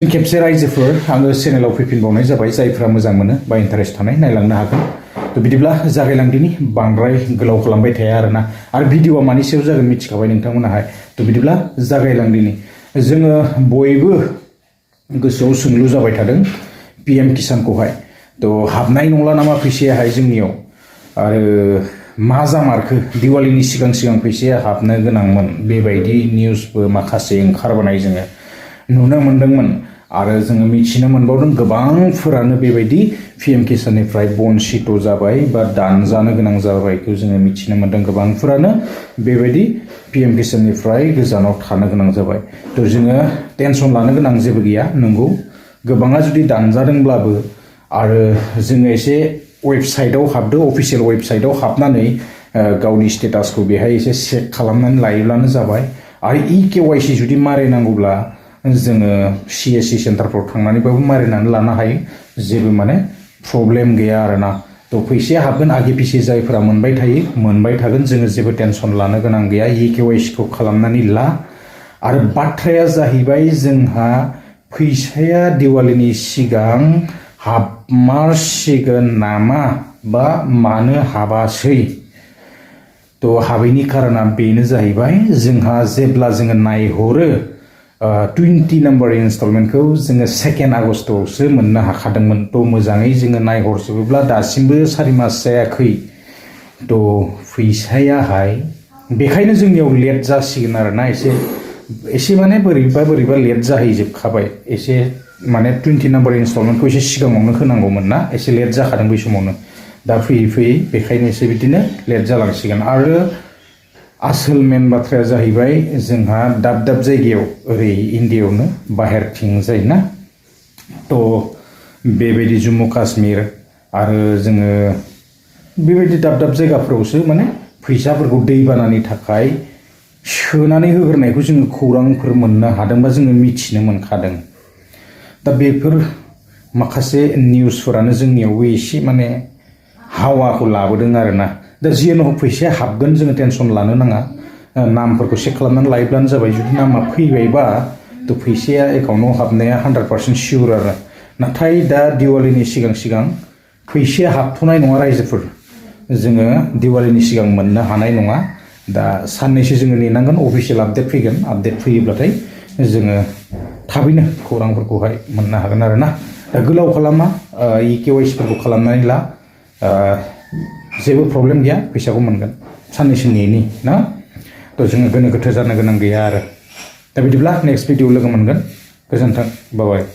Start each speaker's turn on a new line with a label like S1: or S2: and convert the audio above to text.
S1: खेबसे रायजोफोर आङो चेनेलाव फैफिनबावनाय जाबाय जायफ्रा मोजां मोनो बा इन्टारेस्ट थानाय नायलांनो हागोन। थ' बिदिब्ला जागायलांदिनि बांद्राय गोलाव खालामबाय थाया आरोना आरो भिडिअआ मानि सायाव जागोन मिथिखाबाय नोंथांमोनाहाय। थ' बिदिब्ला जागायलांदिनि जोङो बयबो गोसोआव सोंलु जाबाय थादों PM किसानखौहाय। थ' हाबनाय नंला नामा फैसायाहाय जोंनियाव आरो मा जामारखो दिवालीनि सिगां सिगां फैसाया हाबनो गोनांमोन बेबायदि निउसबो माखासे ओंखारबोनाय जोङो नुनो मोनदोंमोन आरो जोङो मिथिनो मोनबावदों गोबांफोरानो बेबायदि PM किसाननिफ्राय बन्सित जाबाय बा दानजानो गोनां जाबायखौ जोङो मिथिनो मोनदों। गोबांफोरानो बेबायदि PM किसाननिफ्राय गोजानाव थानो गोनां जाबाय। थ' जोङो टेनसन लानो गोनां जेबो गैया। नंगौ गोबाङा जुदि दानजादोंब्लाबो आरो जोङो एसे वेबसाइटआव हाबदो अफिसियेल वेबसाइटआव हाबनानै गावनि स्टेटासखौ बेहाय एसे चेक खालामनानै लायोब्लानो जाबाय। आरो KYC जुदि मारिनांगौब्ला जोङो CSC सेन्टारफ्राव थांनानैबाबो मारिनानै लानो हायो। जेबो माने प्रब्लेम गैया आरोना। थ' फैसाया हाबगोन आगे पिछे जायफोरा मोनबाय थायो मोनबाय थागोन। जोङो जेबो टेनसन लानो गोनां गैया। KYC खौ खालामनानै ला। आरो बाथ्राया जाहैबाय जोंहा फैसाया दिवालीनि सिगां हाबमारसिगोन नामा बा मानो हाबासै? थ' हाबैनि खारना बेनो जाहैबाय जोंहा जेब्ला जोङो नायहरो 20 नाम्बार इनस्टलमेन्टखौ जोङो 2 आगस्टआवसो मोननो हाखादोंमोन। थ' मोजाङै जोङो नायहरजोबोब्ला दासिमबो 4 मास जायाखै। थ' फैसायाहाय बेखायनो जोंनियाव लेट जासिगोन आरोना एसे माने बोरैबा लेट जाहैजोबखाबाय। एसे माने 20 नाम्बार इनस्टलमेन्टखौ एसे सिगाङावनो होनांगौमोन ना, एसे लेट जाखादों बै समावनो। दा फैयै फैयै बेखायनो एसे बिदिनो लेट जालांसिगोन। आरो आसोल मेन बाथ्राया जाहैबाय जोंहा दाब दाब जायगायाव ओरै इन्डियायावनो बाहेरथिं जायोना। थ' बेबायदि जम्मु काश्मीर आरो जोङो बेबायदि दाब दाब जायगाफोरावसो माने फैसाफोरखौ दैबानानि थाखाय सोनानै होग्रोनायखौ जोङो खौरांफोर मोननो हादों बा जोङो मिथिनो मोनखादों। दा बेफोर माखासे निउसफोरानो जोंनियावबो एसे माने हावाखौ लाबोदों आरोना। दा जियानो हक फैसाया हाबगोन, जोङो टेनसन लानो नाङा। नामफोरखौ चेक खालामनानै लायोब्लानो जाबाय। जुदि नामा फैबायबा थ' फैसाया एकाउन्टाव हाबनाया 100% सियर आरो। नाथाय दा दिवालीनि सिगां सिगां फैसाया हाबथ'नाय नङा रायजोफोर। जोङो दिवालीनि सिगां मोननो हानाय नङा। दा साननैसो जोङो नेनांगोन, अफिसियेल आपडेट फैगोन। आपडेट फैयोब्लाथाय जोङो थाबैनो खौरांफोरखौहाय मोननो हागोन आरोना। दा गोलाव खालामा, KYC फोरखौ खालामनानै ला। जेबो प्रब्लेम गैया, फैसाखौ मोनगोन। साननैसो नेनि ना। थ' जोङो गोनो गोथो जानो गोनां गैया आरो। दा बिदिब्ला नेक्स्ट भिडिअ लोगो मोनगोन। गोजोन्थों, बाय बाय।